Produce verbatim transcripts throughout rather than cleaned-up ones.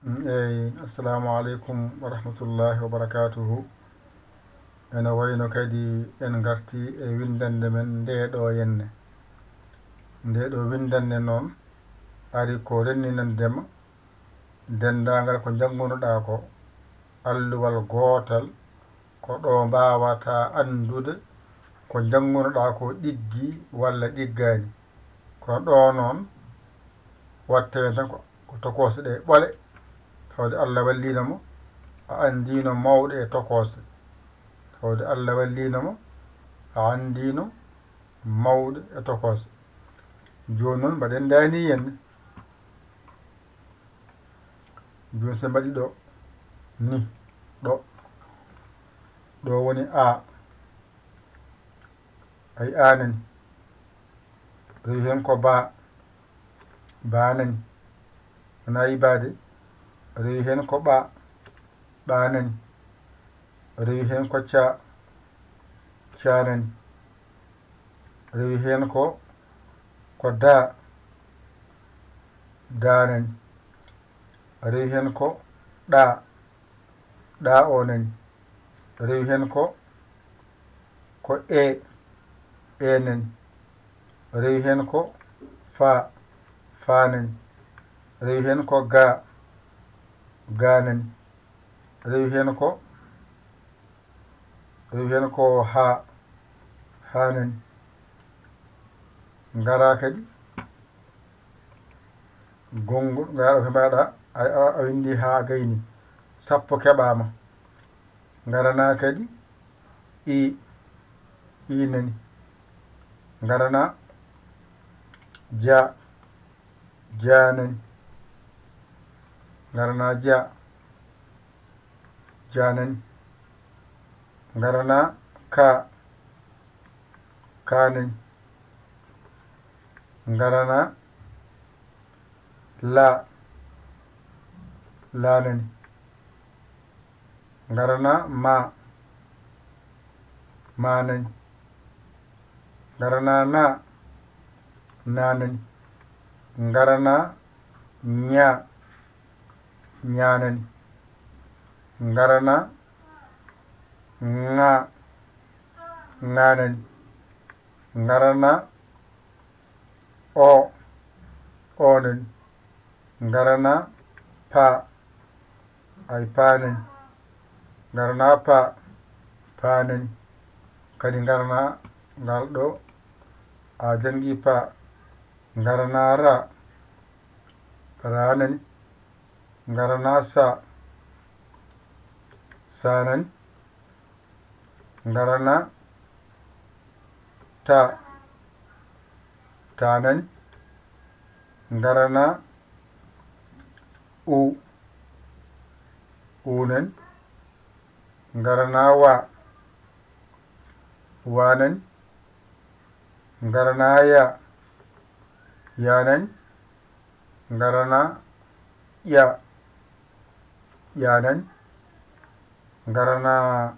Eyi, assalamu aleykum wa rahmatullahi wa barakatuhu. Ene wayno kadi en ngarti e winndannde men ndee ɗoo yenne. Ndee ɗoo winndannde noon ari ko renninande ma denndaangal ko njanngunoɗaa ko, alluwal gootal, ko ɗo mbaawataa anndude ko njanngunoɗaa ko ɗiggi walla ɗiggaani. Kono ɗo noon, watte heen tan ko, ko tokoose ɗe ɓole, tawde Allah walliino mo, a anndiino mawɗe e tokoose. Tawde Allah walliino mo, a anndiino mawɗe e tokoose. Jooni noon, mbaɗen ndaani yenne. Jooni, so mbaɗi ɗo, ni, ɗo, ɗo woni A. Ay, A nani. Rewi heen ko Ba. Ba nani. Wonaa ibaade. Rewi heen ko Ɓa. Ɓa nani. Rewi heen ko Ca. Ca nani. Rewi heen ko, ko Da. Da nani. Rewi heen ko Ɗa. Ɗa o nani. Rewi heen ko, ko E. E nani. Rewi heen ko Fa. Fa nani. Rewi heen ko Ga. Ga nani. Rewi heen ko, rewi heen ko Ha. Ha nani. Ngara kadi. Gonngol, ngarɗo ko mbaɗa, a, a, a winndi haa gayni. Sappo keɓaama. Ngaranaa kadi I, I nani. Ngaranaa Ja, Ja nani. Ngaranaa Ja, Ja nani. Ngaranaa Ka, Ka nani. Ngaranaa La, La nani. Ngaranaa Ma, Ma nani. Ngaranaa Na, Na nani. Ngaranaa Ña, Ña nani. Ngaranaa Ŋa, Ŋa nani. Ngaranaa O, O nani. Ngaranaa Pa, ay Pa nani. Ngaranaa Pa, Pa nani. Kadi ngaranaa ngal ɗo, a janngi Pa. Ngaranaa Ra, Ra nani. Ngaranaa Sa, Sa nani. Ngaranaa Ta, Ta nani. Ngaranaa U, U nani. Ngaranaa Wa, Wa nani. Ngaranaa Ya, Ya nani. Ngaranaa Ƴa, Ƴa nani. Ngaranaa,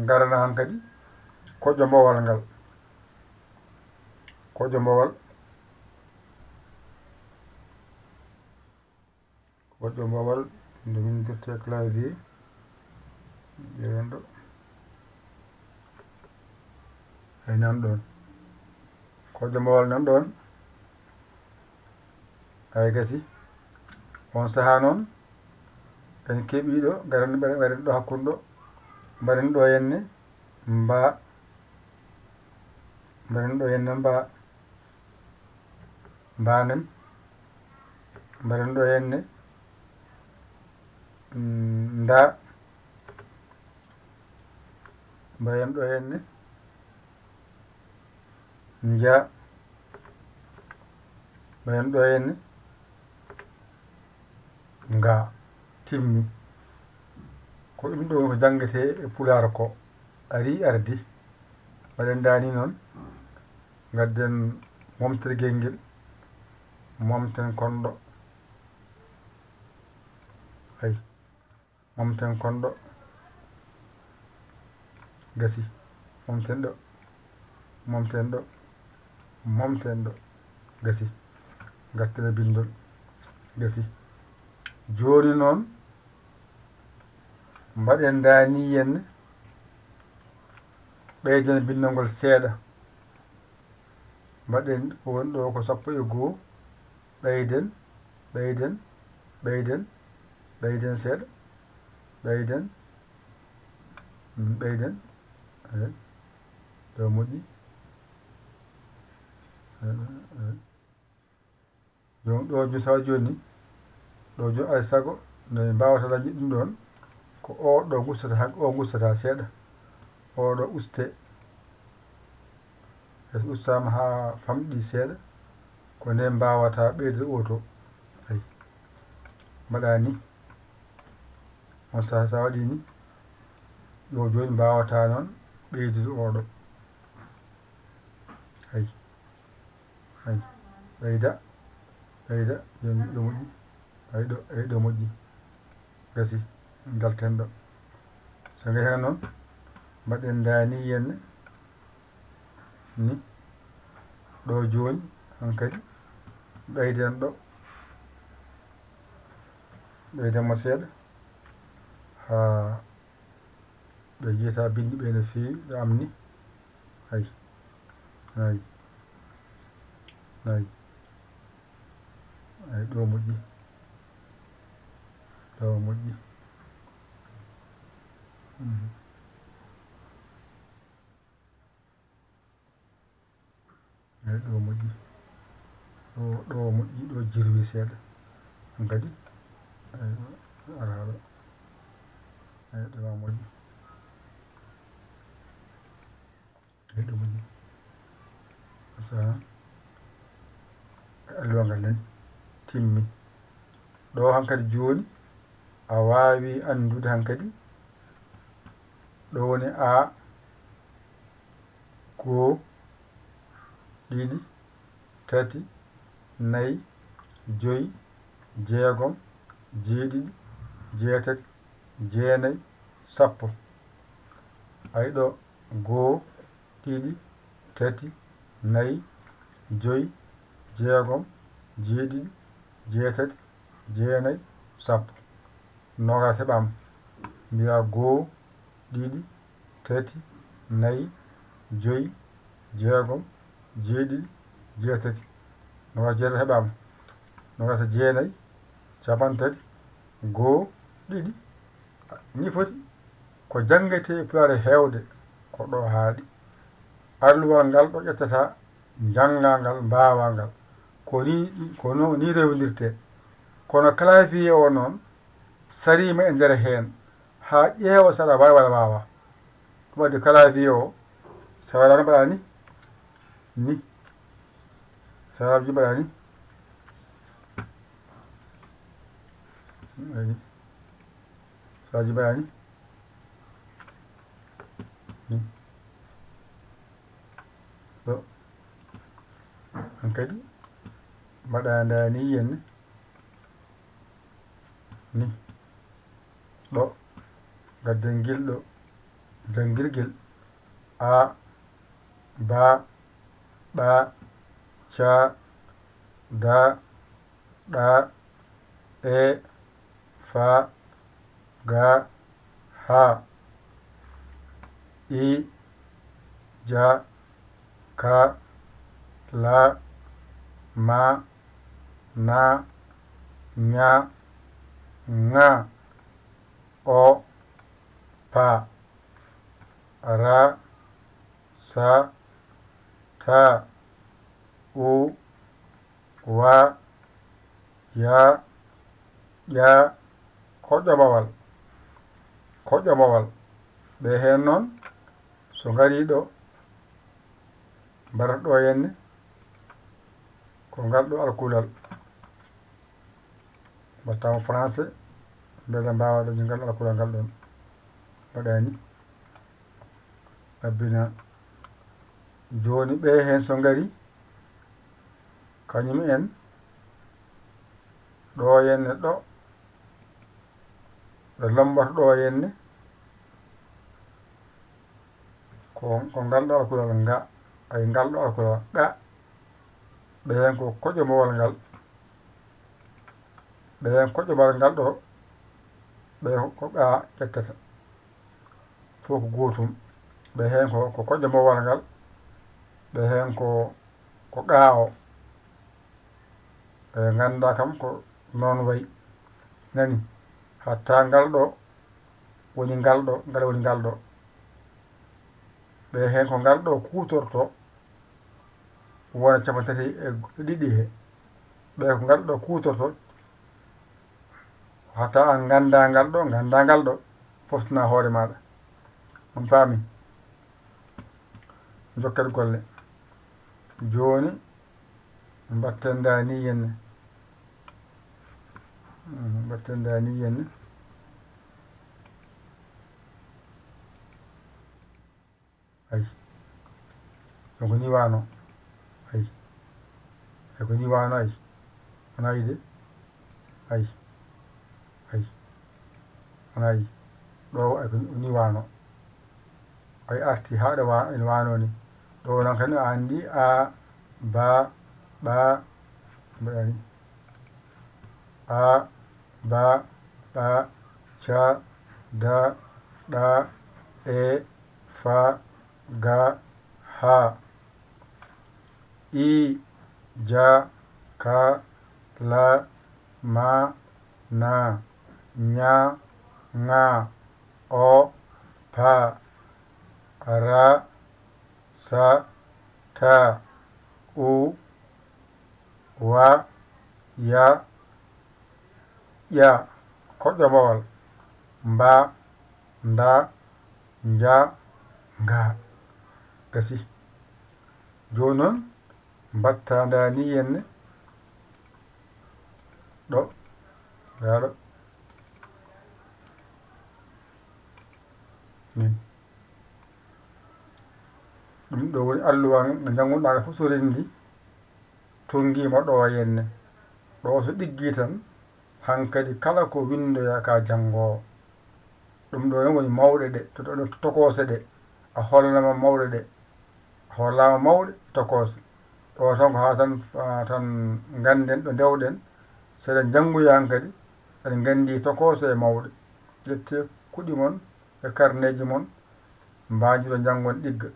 ngaranaa hankadi koƴƴo mboowal ngal. Koƴƴo mboowal. Koƴƴo mboowal nde winndirtee clavier. Ƴeewen ɗo. Eyi, nan ɗoon. Koƴƴo mboowal nan ɗoon. Ay, gasi. Oon sahaa noon, en keɓii ɗo, ngaran mbaɗen, mbaɗen ɗo hakkunde ɗo. Mbaɗen ɗo henne Mba. Mbaɗen ɗo henne Mba. Mba nani. Mbaɗen ɗo henne, mm, Nda. Mbaɗen ɗo henne Nja. Mbaɗen ɗo henne Nga. Timmi. Ko ɗum ɗo ko janngetee e Pulaar ko. Arii, ardii. Mbaɗen ndaani noon. Ngadden momtirgel ngel. Momten kon ɗo. Ay. Momten kon ɗo. Gasi. Momten ɗo. Momten ɗo. Momten ɗo. Gasi. Ngarten e binndol. Gasi. Jooni noon, mbaɗen ndaani yenne, ɓeyden binndol ngol seeɗa. Mbaɗen ko woni ɗo ko sappo e goo, ɓeyden, ɓeyden, ɓeyden, ɓeyden seeɗa, ɓeyden, mm, ɓeyden, eey, ɗo moƴƴi. Eey, eey. Jooni ɗo jo-, sawa jooni, ɗo jooni alaa e sago, no en mbaawata dañde ɗum ɗoon, ko o ɗo gustata, hak-, o gustata seeɗa, o ɗo ustee. So ustaama haa famɗi seeɗa, ko nde mbaawata ɓeydude o to. Eey. Mbaɗa ni. On sahaa sa waɗi ni, ɗo jooni mbaawata noon ɓeydude o ɗo. Eey. Eey. Ɓeyda. Ɓeyda. Yo, yo moƴƴi. Eey ɗo, eey ɗo moƴƴi. Gasi. Ngalten ɗo. So ngehe noon, mbaɗen ndaani yenne. Ni. Ɗo jooni, hankadi, ɓeyden ɗo. Ɓeyden mo seeɗa. Haa ɓe jiyata binndi ɓe no feewi, ɗo am ni. Hay. Hay. Hay. Hay, ɗo moƴƴi. Ɗo moƴƴi. Mhm. Eey, ɗo moƴƴi. Ɗo, ɗo moƴƴi, ɗo jirwi seeɗa. Hankadi, eey, ara ɗo. Eey, ɗo ma moƴƴi. Eey, ɗo moƴƴi. Sa, alluwa ngal nen timmi. Ɗo hankadi jooni, a waawi anndude hankadi. Ɗo woni A, goo, ɗiɗi, tati, nayi, joyi, jeegom, jeeɗiɗi, jeetati, jeenayi, sappo. Ay ɗo, goo, ɗiɗi, tati, nayi, joyi, jeegom, jeeɗiɗi, jeetati, jeenayi, sappo. Noogaas heɓaama. Mbiyaa goo, ɗiɗi, tati, nayi, joyi, jeegom, jeeɗiɗi, jeetati. Noogaas jeetati heɓaama. Noogaas e jeenayi, cappanɗe tati, goo, ɗiɗi. Ni foti ko janngetee e Pulaar e heewde, ko ɗo haaɗi. Alluwal ngal ɗo ƴettata, njanngaa ngal, mbaawaa ngal. Ko ni, ko no, ni rewindirtee. Kono clavier o noon, sariima e nder heen, haa ƴeewa so aɗa waawi walla waawaa. Ɗum addi clavier o, so a waɗaani mbaɗa ni, ni. So a waɗaani mbaɗa ni. Ni. So a waɗaani mbaɗa ni. Ni. Ɗo. Hankadi, mbaɗa ndaa ni yenne. Ni. Ɗo. Ngadden ngel ɗo. Janngirgel. A, ba, ɓa, ca, da, ɗa, e, fa, ga, ha, i, ja, ka, la, ma, na, ña, ŋa, o, pa, ra, sa, ta, u, wa, ya, ƴa, koƴƴo bawal. Koƴƴo bawal. Ɓe heen noon, so ngarii ɗo, mbaɗata ɗo henne, ko ngal ɗo alkulal. Mbaɗtaa mo français, mbele mbaawa ɗo ngal alkulal ngal ɗoon. Waɗaani. Abbina. Jooni ɓe heen so ngari, kañum en, ɗo henne ɗo, ɓe lomboto ɗo henne, ko, ko ngal ɗo alkulal nga, ay ngal ɗo alkulal ɗa, ɓe heen ko koƴo mowal ngal. Ɓe heen ko ƴoɓal ngal ɗo, ɓe ko gaa ƴettata. Fof ko gootum. Ɓe heen ko, ko koƴƴo mowal ngal, ɓe heen ko, ko gaa o. Ɓe nganndaa kam ko noon wayi. Nani, hatta ngal ɗo woni ngal ɗo, ngal woni ngal ɗo. Ɓe heen ko ngal ɗo kuutorto, wona cappanɗe tati e ɗiɗi he. Ɓe ko ngal ɗo kuutorto, hatta aan nganndaa ngal ɗo, nganndaa ngal ɗo, foftinaa hoore maaɗa. On paami? Jokket golle. Jooni, mbatten ndaa nii henne. Mhm, mbatten ndaa nii henne. Ay. Donc, nii waano. Ay. Ay, ko nii waano, ay. Wonaa yiide. Ay. Ay. Wonaa yiide. Ɗo, ay, ko nii waano. Ay, arti haa ɗo wa-, ene waano ni. Ɗo noon kadi a anndi a, ba, ɓa, mbaɗa ni. A, ba, ɓa, ca, da, ɗa, e, fa, ga, ha. I, ja, ka, la, ma, na, ɲa, ŋa, o, pa, ra, sa, ta, u, wa, ya, ƴa, koƴƴo mowal, mba, nda, nja, nga. Gasi. Jooni noon, mbatta ndaa nii henne. Ɗo. Ndaa ɗo. Min. Ɗum ɗo woni alluwa no njanngunoɗaa fof, so renndi, tonngiima ɗo henne. Ɗo so ɗiggii tan, hankadi kala ko winndoyaa ka janngoowo. Ɗum ɗo ne woni mawɗe ɗe, to, to, to tokoose ɗe. A hollama mawɗe ɗe. A hollama mawɗe tokoose. Ɗo tan ko haa tan, ah, tan ngannden ɗo ndewɗen. Seɗa njannguya hankadi, eɗen nganndi tokoose e mawɗe. Ƴettee kuɗi mon e karneeji mon, mbaajiro njanngon ɗigga.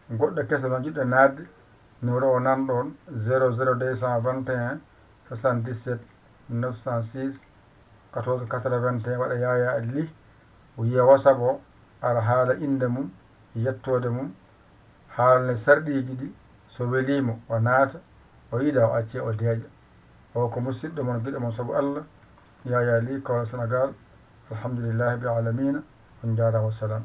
Goɗɗo keso noon jiɗɗo naatde, numéro o nan ɗoon, zéro zéro deux cent vingt et un soixante-dix-sept neuf cent six quatorze quatre-vingt-un, waɗa Yaya Ly, o yiya WhatsApp o, ara haala innde mum, yettoode mum, haalne sarɗiiji ɗi, so weliimo o naata, o yiɗa o accee o deeƴa. O ko musiɗɗo mon, giɗo mon sabu Allah, Yaya Ly, Kaolack, Sénégal. Alhamdulillahi rabbil alamina. On njaaraama, wassalam.